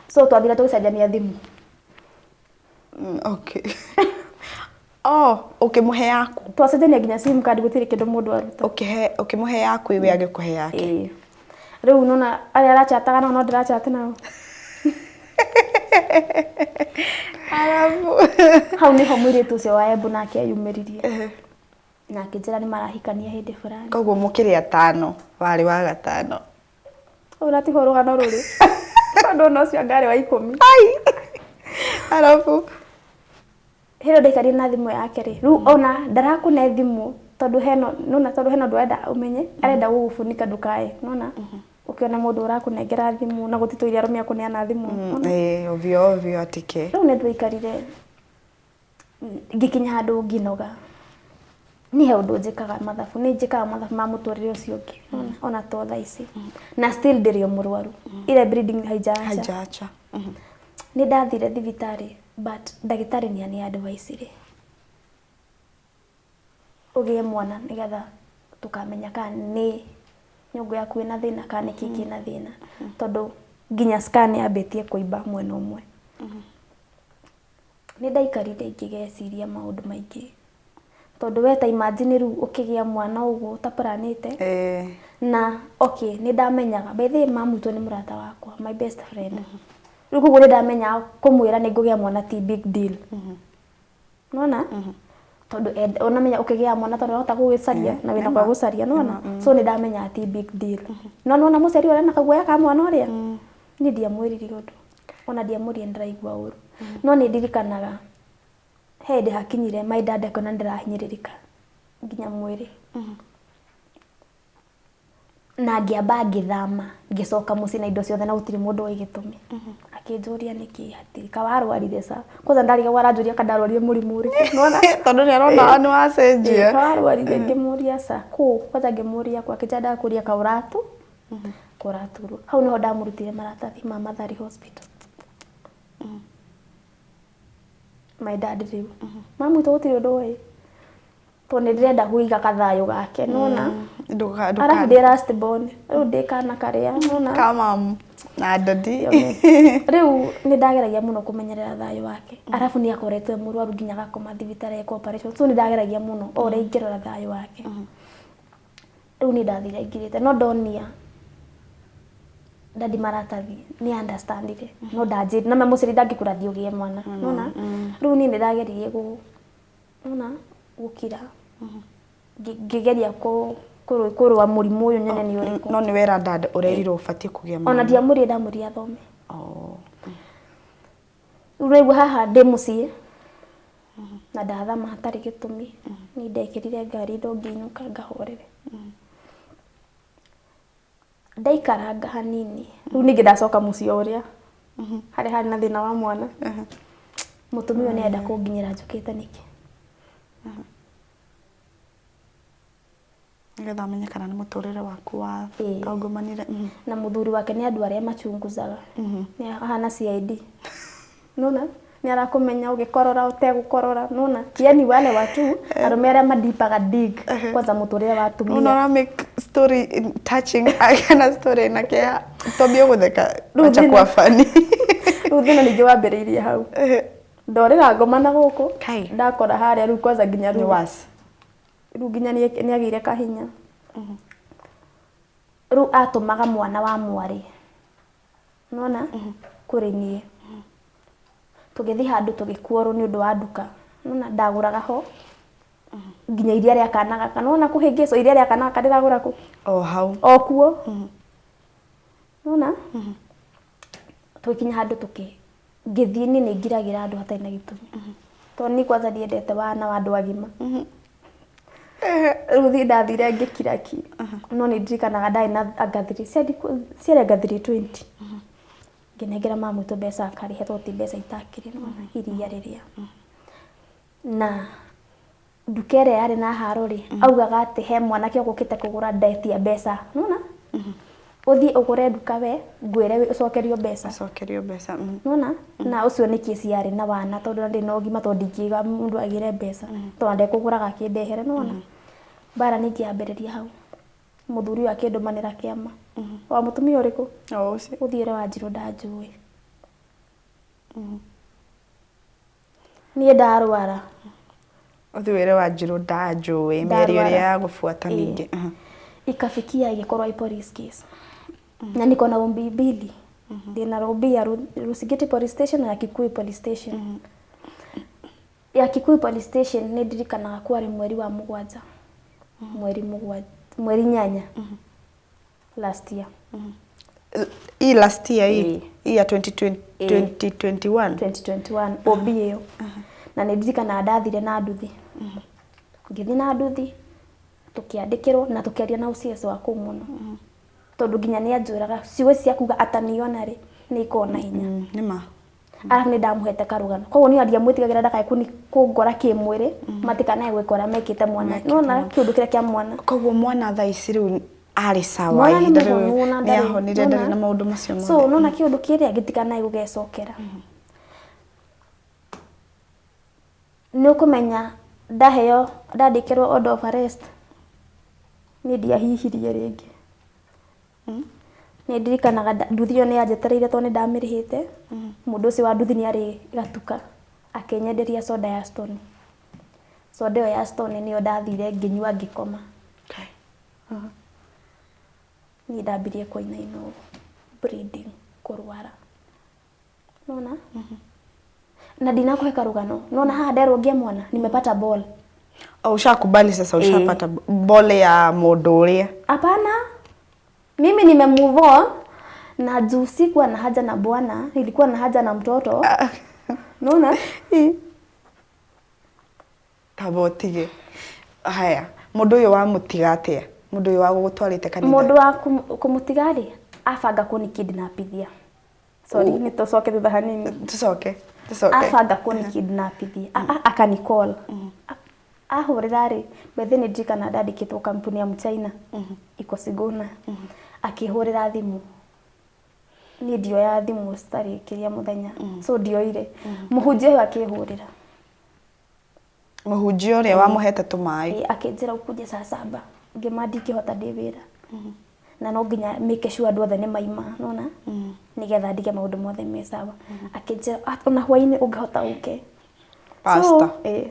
So twathire tũgĩcenjania thimũ. Okay. Oh, ũkĩmũhe yaku. Twacenjania nginya sim card, gũtirĩ kĩndũ mũndũ aruta. Ũkĩhe, ũkĩmũhe yaku, iwe agĩkũhe yake. Ĩĩ. Rĩu nona arĩa arachataga nao no ndĩrachat nao. Arabu Hau nĩho mũirĩtu ũcio wa Embu nake eyumĩririe. Na akĩnjĩra nĩ marahikania hĩndĩ fulani. Koguo mũkĩrĩ atano, warĩ wa gatano. Ũratigo rũgano rũrĩ. Tondũ ona ũcio anga arĩ wa 10. Ai. Arabu Hĩndĩ ĩyo ndaikarire na thimũ yake rĩ, rĩu ona ndarakũne thimũ tondũ hena nona, tondũ hena ũndũ arenda ũmenye, arenda gũgũbunika ndũkae, nona ũkĩona mũndũ ũrakũnengera thimũ na gũtitũire arũme akũneana thimũ. Nona? Eh, ovyo ovyo atike. Rĩu nĩ twaikarire, ngĩkinya handũ ngĩnoga. Niĩ he ũndũ njĩkaga mathabu, nĩ njĩkaga mathabu ma mũtũrĩre ũcio ũngĩ, nona ona to thaa ici na still ndĩrĩ o mũrwaru, ile bleeding haijaacha. Haijacha. Nĩ ndathire thibitarĩ, but ndagĩtarĩ nĩ ani advice rĩ ũgĩe mwana nĩgetha tũkamenya kana nĩ nyũngũ yaku ĩna thĩna kana nĩ kĩ kĩna thĩna, tondũ nginya scan yambĩtie kũimba mwena ũmwe. Nĩ ndaikarire ngĩgeciria maũndũ maingĩ, tondũ we ta imagine rĩu ũkĩgĩa mwana ũguo ũtapuranĩte. Na okay, nĩ ndamenyaga, by the way, mamu witũ nĩ mũrata wakwa, my best friend. Rĩu koguo nĩ ndamenyaga kũmwĩra nĩ ngũgĩa mwana ti big deal, nona tondũ ũnamenya ũkĩgĩa mwana tondũ wahota gũgĩcaria na wĩna kwa gũcaria, nona. So nĩ ndamenyaga ti big deal, no nona mũciari ũrĩa na kaguoya ka mwana ũrĩa, niĩ ndiamwĩrire ũndũ, ona ndiamwĩrire ndĩraigua ũru. No nĩ ndirikanaga he hĩndĩ hakinyire my dad akĩona ndĩrahinyĩrĩrĩka nginya mwĩrĩ, na ngĩamba ngĩthama, ngĩcoka mũciĩ na indo ciothe, na gũtirĩ mũndũ ũĩ gĩtũmi. Akĩnjũria nĩkĩ, hatirĩ kawarwarire ca kwanza ndarigagwo aranjũria ka ndarwarire mũrimũ ũrĩkũ, nona. Tondũ nĩ arona nĩ wacenjia. Kawarwarire, ngĩmũria ca kũ kwanza, ngĩmũria kũ, akĩnjĩra ndakũria kaũratu kũraturwo. Hau niho ndamũrutire maratathi ma Mathari Hospital, my dad. Rĩu mamu witũ gũtirĩ ũndũ ũĩ, tondũ nĩ ndĩrenda kũiga kathayũ gake, nona. Arabu ndĩ last born, rĩu ndĩ kana karĩa, nona. Kama na daddy. Rĩu nĩ ndageragia mũno kũmenyerera thayũ wake, arabu nĩ akoretwo e mũrwaru nginya agakoma thibitarĩ eka operation, so nĩ ndageragia mũno o ũrĩa ingĩrora thayũ wake. Rĩu nĩ ndathire ngirĩte, no ndonia daddy maratathi nĩ understandire, no ndanjĩrire na mũciari ndangĩkũra thiĩ ũgĩe mwana, nona. Rĩu niĩ nĩ ndageririe gũ nona gũkira, ngĩgeria kũrũa mũrimũ ũyũ nyone nĩ ũrĩkũ. No nĩ wera dad ũrerirwo ũbatiĩ kũgĩa Ona mwana. ndiamũrire, ndamũrire athome. Oh. Rĩu raigua haha ndĩ mũciĩ na ndathama hatarĩ gĩtũmi, ni ndekĩrire ngari ndo ngĩinũka ngahorere. Ndaikaranga hanini, rĩu ningĩ ndacoka mũciĩ o ũrĩa harĩa harĩ na thĩna wa mwana. Mũtumia ũyũ nĩarenda kũnginyĩra njũkĩte nĩkĩ. Nĩgetha amenye kana nĩ mũtũrĩre waku wa tongomanire. Na mũthuri wake nĩ andũ arĩa machunguzaga, nĩ ahana CID, nona nĩ arakũmenya ũgĩkorora ũtegũkorora, nona, yani wale watu arũme arĩa madipaga dig kwanza mũtũrĩre wa atumia. Unaona make story touching kana story na kĩeha twambie gũtheka. Rĩu Acha kuwa funny. Rĩu thĩna ningĩ wambĩrĩirie hau, ndorĩra ngoma na gũkũ. Kai. Ndakora harĩa rĩu kwanza nginya Nĩ rĩu worse. Rĩu nginya nĩ agĩire kahinya. Rĩu atũmaga mwana wa mwarĩ, nona, kũrĩ niĩ, tũgĩthiĩ handũ tũgĩkuorwo nĩ ũndũ wa nduka, nona ndagũraga ho nginya iria rĩa kana gaka, nona kũhĩngĩcwo iria rĩa kana gaka ndĩragũra kũ. O hau. O kuo, nona tũgĩkinya handũ tũkĩ ngĩthiĩ niĩ nĩ ngiragĩra andũ hatarĩ na gĩtũmi, tondũ niĩ kwanza ndiendete wana wa andũ agima. Rĩu thiĩ ndathire ngĩkira ki, no nĩ ndirikanaga ndarĩ na anga thiri ciarĩ ciarĩ anga 320, ngĩnengera mama witũ mbeca akarĩhe, tondũ ti mbeca itakĩrĩ, nona iria rĩrĩa na nduka ĩrĩa yarĩ na haro rĩ, augaga atĩ he mwanake ũgũkĩte kũgũra, ndetia mbeca, nona. Ũthiĩ ũgũre nduka we ngwĩre ũcokerio mbeca. Acokerio mbeca. Nona na ũcio nĩ kesi yarĩ na wana tondũ ndĩ na ũgima tondũ ndingĩiga mũndũ agĩre mbeca tondũ ndekũgũraga akĩndehere nona. Mbara ningĩ yambĩrĩria hau. Mũthuri ũyũ akĩndũmanĩra kĩama. Wa mũtumia ũrĩkũ? O ũcio. Ũthiĩ ũre Wanjirũ ndanjũĩ. Niĩ ndarwara. Ũthiĩ wĩre Wanjirũ ndanjũĩ mĩario Ndarwara. ĩrĩa ya gũbuata Ĩĩ. ningĩ. Ikafikia igĩkorwo i police case. Na niko na OB mbili. Ndĩna OB ya Rusigiti police station na ya Kikuyu police station. Ya Kikuyu police station nĩ ndirikanaga kwarĩ mweri wa mũgwanja. Mweri mũgwanja, mweri inyanya. Last year. Hii last year hii. Ĩĩ. Hii ya 2020, Ĩĩ. 2021. 2021 OB ĩyo. Na nĩ ndirikanaga ndathire na nduthi. Ngĩthiĩ na nduthi tũkĩandĩkĩrwo na tũkĩaria na OCS wa kũu mũno. Tondũ nginya nĩ anjũraga ciugo cia kuga ataniona rĩ nĩ ikoragwo na hinya. Nĩ ma. Arabu nĩ ndamũhete karũgano. Koguo niĩ ndiamwĩtigagĩra ndakae kũngora kĩmwĩrĩ matikanae gwĩkora mekĩte mwana. Nona kĩũndũ kĩrĩa kĩa mwana. Koguo mwana thaa ici rĩu arĩ sawa Mwana nĩ ihinda rĩu mũhonu na nĩ ndarĩ ahonire ndarĩ nona na maũndũ macio so mothe. nona kĩũndũ kĩrĩa gĩtikanae gũgecokera. Nĩ ũkũmenya ndaheo ndandĩkĩrwo order of arrest niĩ ndiahihirie rĩngĩ. Nĩ ndirikanaga nduthi ĩyo nĩ yanjetereire tondũ nĩ ndamĩrĩhĩte. Mũndũ ũcio wa nduthi nĩ arĩ gatuka akĩnyenderia soda ya Stone. Soda ĩyo ya Stone nĩyo ndathire ngĩnyua ngĩkoma. Okay. Niĩ ndambirie kũinaina ũũ bleeding kũrwara. Nona? Na ndinakũhe karũgano. Nona haha nderwo ngĩe mwana nimepata ball. Oh, ushakubali sasa ushapata bole ya mũndũ ũrĩa. Hapana. Mimi nime move on na juu sikuwa na haja na bwana, nilikuwa na haja na mtoto. Unaona? Tamba ũtige. Haya, mũndũ ũyũ wamũtiga atĩa? Mũndũ ũyũ wagũgũtwarĩte kanitha. Mũndũ wa kũmũtiga rĩ, abanga kũnikidnapithia. Sorry, nĩ tũcoke thutha hanini. Tucoke, tucoke. Abanga kũnikidnapithia. Akanicall. Ahũrĩra rĩ, bethe nĩ ndirikana ndandĩkĩtwo kampuni ya Mchina iko Sigona. Akĩhũrĩra thimũ. Niĩ ndioyaga thimũ citarĩ kĩrĩa mũthenya. So ndioire. Mũhunjia ũyũ akĩhũrĩra. Mũhunjia ũrĩa wamũhete tũmaĩ. Ĩ, akĩnjĩra ukuje saa saba. Ngĩma ndingĩhota ndĩ wĩra. Na no nginya make sure andũ othe nĩ maima, nona? Nĩgetha ndige maũndũ mothe me sawa. Akĩnjĩra ona hwaĩ-inĩ ũngĩhota ũke. Pastor. So,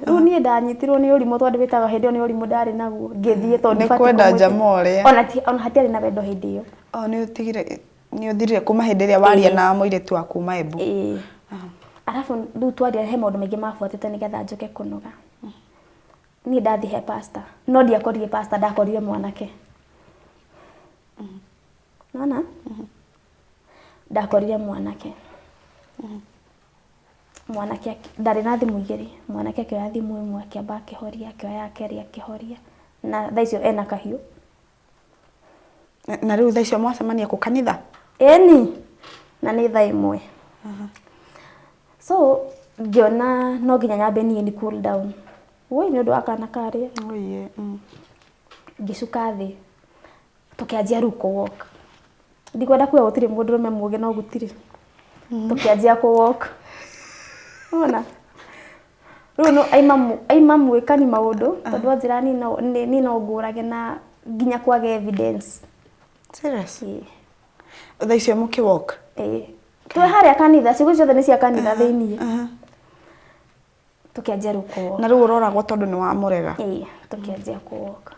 rĩu niĩ ndanyitirwo nĩ ũrimũ tondũ wĩtaga hĩndĩ ĩyo nĩ ũrimũ ndarĩ naguo. Ngĩthiĩ tondũ Nĩ ndibatiĩ kwenda kũmwĩtĩkia. jamaa ũrĩa. Ona ti ona hatiarĩ na wendo hĩndĩ ĩyo. Oh, nĩ ũtigire nĩ ũthirire kuma hĩndĩ ĩrĩa waria Ĩĩ. na mũirĩtu wa kuma Embu. Ĩĩ. Arabu rĩu twaria he maũndũ maingĩ mabuatĩte nĩgetha njoke kũnoga. Niĩ ndathiĩ he pastor. No ndiakorire pastor, ndakorire mwanake. Nona? Ndakorire mwanake. Mwanake ndarĩ na thimũ igĩrĩ. Mwanake akĩoya thimũ ĩmwe akĩamba akĩhoria, akĩoya ya kerĩ akĩhoria. Na thaa icio ena kahiũ. Na rĩu thaa icio mwacemania kũ kanitha? Ĩni. Na nĩ thaa ĩmwe. So ngĩona no nginya nyambe niĩ ni cool down. Woi nĩ ũndũ wa kana karĩa. Oye. Ngĩcuka thĩ. Tũkĩanjia rĩu kũ walk. Ndikwenda kuga gũtirĩ mũndũrũme mũũgĩ no gũtirĩ. Tũkĩanjia kũ walk. Wona? Rĩu no aima mwĩkani maũndũ tondũ anjĩra niĩ no ngũrage na nginya kwage evidence. Serious? Ĩĩ. Thaa icio mũkĩ walk? Ĩĩ. Twĩ harĩa kanitha, ciugo ciothe nĩ cia kanitha thĩiniĩ. Tũkĩanjia rĩu kũ walk. Na rĩu ũroragwo tondũ nĩ wamũrega. Ĩĩ, tũkĩanjia kũ walk.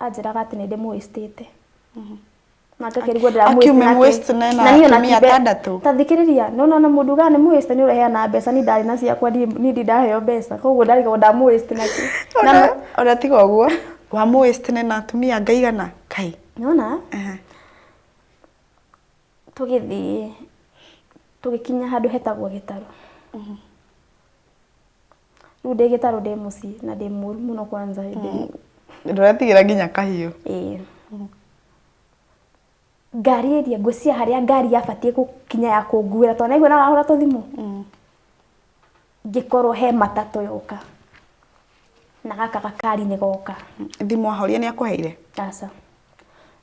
Anjĩraga atĩ nĩ ndĩmũwĩstĩte. Na ngakĩrigwo ndĩramũwaste Akiume nake. mũwaste na ena Na niĩ ona atumia ti atandatũ. Ta thikĩrĩria, nĩ ũrona mũndũ ugaga nĩ mũwaste nĩ ũreheana mbeca, niĩ ndarĩ na ciakwa niĩ ndindaheo mbeca, koguo ndarigagwo ndamũwaste nakĩ. Na Ona tiga ũguo, wamũwaste na atumia anga igana? Kai. Nĩwona? Tũgĩthiĩ tũgĩkinya handũ hetagwo gĩtarũ. Rĩu ndĩ gĩtarũ ndĩ mũciĩ na ndĩ mũru mũno kwanza hĩndĩ ĩyo. Ndũretigĩra nginya kahiũ. Ĩĩ. Ngari ĩrĩa ngwĩciria harĩa ngari yabatiĩ gũkinya ya kũnguĩra tondũ naigua nĩ arahũra tũthimũ. Ngĩkorwo he matatũ yoka. Na gaka gakari nĩ goka. Thimũ ahoria nĩ akũheire? Aca.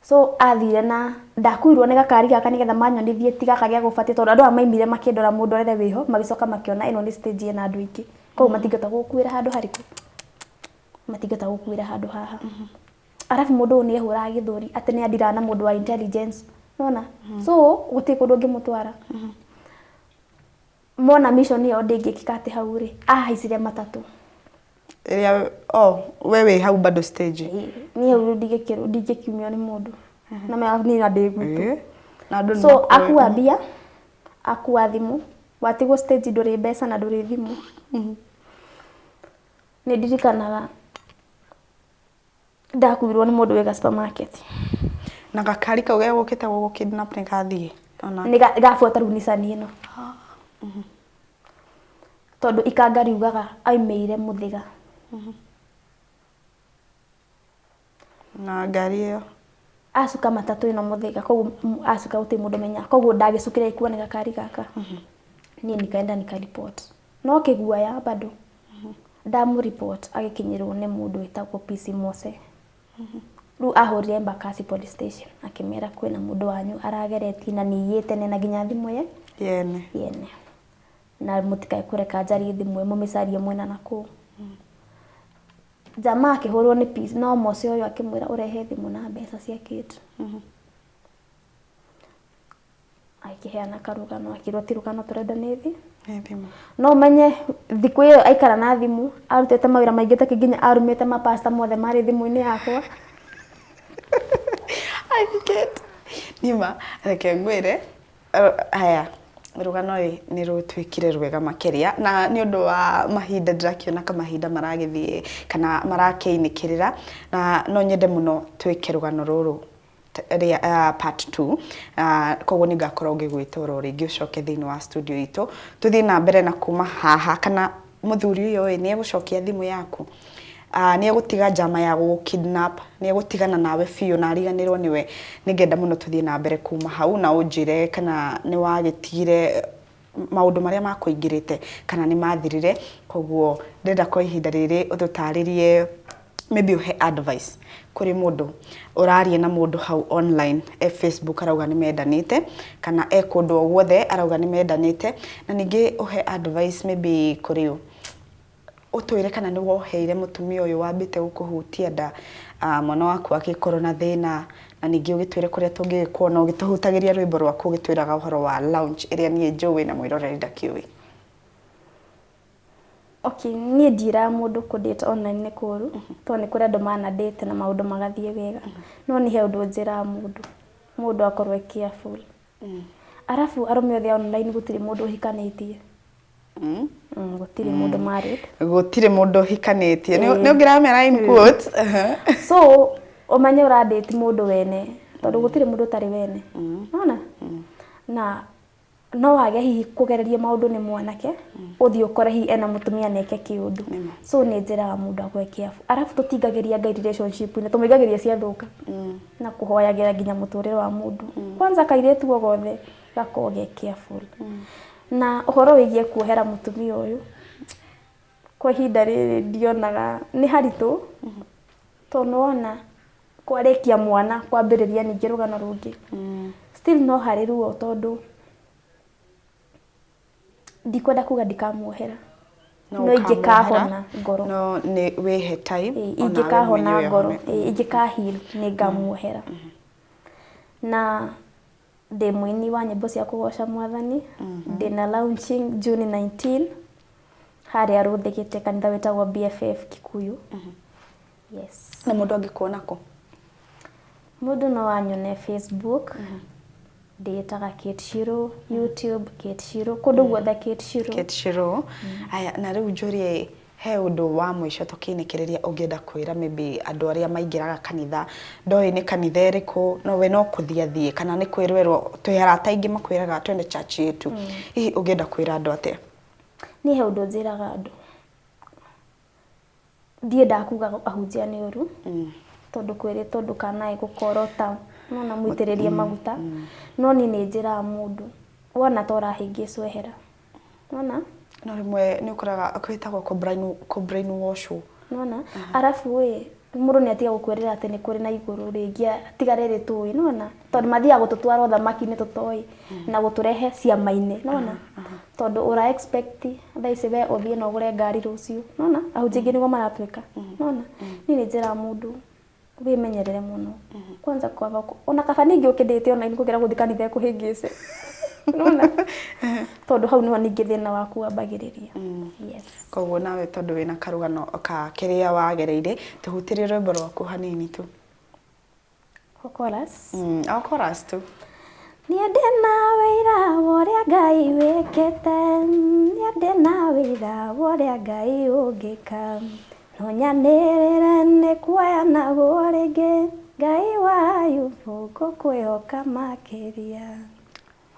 So athire na ndakuirwo nĩ gakari gaka nĩgetha manyonithie ti gaka gĩa gũbatiĩ, tondũ andũ aya maimire makĩndora mũndorere wĩho, magĩcoka makĩona ĩno nĩ stage ĩna andũ aingĩ, koguo matingĩhota gũkuĩra handũ harĩkũ, matingĩhota gũkuĩra handũ haha. Arabu mũndũ ũyũ nĩ ehũraga gĩthũri atĩ nĩ andiraga na mũndũ wa intelligence, nona so gũtirĩ kũndũ ũngĩmũtwara. Mona mission ĩyo ndĩngĩkĩka atĩ hau rĩ, ahaicire matatũ. Ĩrĩa, oh, we wĩ hau bado stage? Niĩ hau rĩu ndingĩkiumio nĩ mũndũ na niĩ na ndĩ gwitũ. Na andũ So nĩmakũĩ. Akua mbia, akua thimũ, watigwo stage ndũrĩ mbeca na ndũrĩ thimũ. Nĩ ndirikanaga ndakuirwo nĩ mũndũ wĩ ga supermarket. Na gakari kau gegũkĩte gũgũ kidnap nĩ gathiĩ ona? Nĩ gabuata rĩu Nissan ĩno, tondũ ikanga riugaga aimĩire Mũthĩga. Na ngari ĩyo? Acuka matatũ ĩno Mũthĩga, koguo acuka gũtirĩ mũndũ menya, koguo ndagĩcukĩra ikuo nĩ gakari gaka. Niĩ nikaenda nikaripot, no kĩguoya bado ndamũripot, agĩkinyĩrwo nĩ mũndũ wĩtagwo PC Mose. Rĩu ahũrire Embakasi police station akĩmera kwĩna mũndũ wanyu arageretie na nĩ na nginya thimũ ye yene. Yene, na mũtikae kũreka njarie thimũ ĩyo, mũmĩcarie mwena na kũu. Jamaa akĩhũrwo nĩ PC no Mose ũyũ akĩmwĩra ũrehe thimũ na mbeca cia Kate. Akĩheana karũgano, akĩrwo ti rũgano tũrenda, nĩ thi Nĩ thimũ. No ũmenye thikũ ĩyo aikara na thimũ, arutĩte mawĩra maingĩ take, nginya arumĩte mapasta mothe marĩ thimũ-inĩ yakwa. Kate, nima reke ngwĩre, haya rũgano ĩ nĩ rũtuĩkire rwega makĩria, na nĩ ũndũ wa mahinda ndĩrakĩona ka mahinda maragĩthiĩ kana marakĩinĩkĩrĩra, na no nyende mũno twĩke rũgano rũrũ rĩa part 2. Koguo nĩ ngakorwo ngĩgwĩta oro rĩngĩ ũcoke thĩinĩ wa studio itũ, tũthiĩ na mbere na kuma haha, kana mũthuri ũyũ ĩ nĩ egũcokia thimũ yaku, nĩ egũtiga njama ya gũgũ kidnap, nĩ egũtigana nawe biũ na ariganĩrwo nĩwe. Nĩngenda mũno tũthiĩ na mbere kuma hau na ũnjĩre kana nĩ wagĩtigire maũndũ marĩa makũingĩrĩte kana nĩ mathirire. Koguo ndĩrenda kwa ihinda rĩrĩ ũtũtarĩrie, maybe ũhe advice kũrĩ mũndũ ũraria na mũndũ hau online, e Facebook arauga nĩ mendanĩte, kana e kũndũ o guothe arauga nĩ mendanĩte, na ningĩ ũhe advice maybe kũrĩ ũ ũtwĩre kana nĩ woheire mũtumia ũyũ wambĩte gũkũhutia nda, mwana waku agĩkorwo na thĩna, na ningĩ ũgĩtwĩre kũrĩa tũngĩgĩkuona ũgĩtũhutagĩria rwĩmbo rwaku ũgĩtwĩraga ũhoro wa launch ĩrĩa niĩ njũĩ na mwĩroreri ndakĩũĩ. Okay, niĩ ndiĩraga mũndũ kũ-date online nĩ kũũru, tondũ nĩ kũrĩ andũ mana date na maũndũ magathiĩ wega. No nĩ he ũndũ njĩraga mũndũ, mũndũ akorwo e careful. Arabu arũme othe a online gũtirĩ mũndũ ũhikanĩtie. Gũtirĩ mũndũ married. Gũtirĩ mũndũ ũhikanĩtie, nĩ ũngĩramera in quotes. So ũmenye ũra-date mũndũ wene, tondũ gũtirĩ mũndũ ũtarĩ wene. Nona? Na no wage hihi kũgereria maũndũ nĩ mwanake, ũthiĩ ũkore hihi ena mũtumia na eke kĩũndũ. So nĩ njĩraga mũndũ akorwo careful. Arabu tũtingagĩria Ngai relationship-inĩ, tũmũingagĩria ciathũka. Na kũhoyagĩra nginya mũtũrĩre wa mũndũ. Kwanza kairĩtu o gothe gakorwo ge careful. Na ũhoro wĩgiĩ kuohera mũtumia ũyũ, kwa ihinda rĩrĩ ndionaga nĩ haritũ, tondũ nĩwona kwarĩkia mwana kwambĩrĩria ningĩ rũgano rũngĩ. Still no harĩ ruo, tondũ ndikwenda kuga ndikamuohera. No No ingĩkahona ngoro. No nĩ wĩhe time. Ĩĩ, onawe ingĩkahona mwenyewe ngoro, ũhone. ĩĩ, ingĩka heal nĩ ngamuohera. Na ndĩ mũini wa nyĩmbo cia kũgoca Mwathani, ndĩna launching June 19 harĩa Rũthĩgĩte, kanitha wĩtagwo BFF Kikuyu. Yes. Na mũndũ angĩkuona kũ? Mũndũ no anyone Facebook, ndĩĩtaga Kate Shiro, YouTube Kate Shiro, kũndũ guothe Kate Shiro. Kate Shiro. Aya, na rĩu njũrie, he ũndũ wa mũico tũkĩinĩkĩrĩria ũngĩenda kwĩra maybe andũ arĩa maingĩraga kanitha, ndoĩ nĩ kanitha ĩrĩkũ, no we no kũthiĩ athiĩ kana nĩ kwĩrwerwo, twĩ arata aingĩ makwĩraga twende church yetu, hihi ũngĩenda kwĩra andũ atĩa? Niĩ he ũndũ njĩraga andũ, ndiendaga kuga ahunjia nĩ ũru, tondũ kwĩrĩtwo ndũkanae gũkorota nona mũitĩrĩrie maguta, no niĩ nĩ njĩraga mũndũ wona ta ũrahĩngĩcwo, ehera, nona. No rĩmwe nĩ ũkoraga kwĩtagwo kũ brainwash. Nona, arabu ĩ Mũndũ nĩ atiga gũkwĩrĩra atĩ nĩ kũrĩ na igũrũ rĩngĩ tiga rĩrĩ tũĩ, nĩwona? Tondũ mathiaga gũtũtwara ũthamaki-inĩ tũtoĩ na gũtũrehe ciama-inĩ, nĩwona? Tondũ ũra expect thaa ici we ũthiĩ na ũgũre ngari rũciũ, nĩwona? Ahunjia aingĩ nĩguo maratwĩka, nĩwona? Niĩ nĩ njĩraga mũndũ wĩmenyerere mũno. Kwanza kwaba ona kaba ningĩ ũkĩndĩte online gũkĩra gũthiĩ kanitha ĩkũhĩngĩce. Nĩwona? Tondũ hau nĩho ningĩ thĩna waku wambagĩrĩria. Yes. Koguo nawe tondũ wĩna karũgano ka kĩrĩa wagereire, tũhutĩrie rwĩmbo rwaku hanini tu. Chorus. O chorus tu. Niĩ ndĩna wĩira wa ũrĩa Ngai wĩkĩte, niĩ ndĩna wĩira wa ũrĩa Ngai ũngĩka. No nyanĩrĩre nĩ kuoya naguo rĩngĩ, Ngai wa Ayubu ngũkwĩhoka makĩria.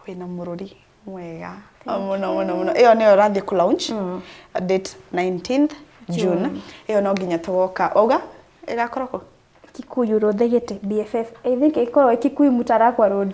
Wĩna mũrũri mwega mũno mũno mũno. Ĩyo nĩyo ũrathiĩ kũ launch date 19th June. Ĩyo no nginya tũgoka. Wauga ĩgakorwo kũ? Kikuyu Road Thegete BFF. I think ĩkoragwo ĩ Kikuyu Mutarakwa Road.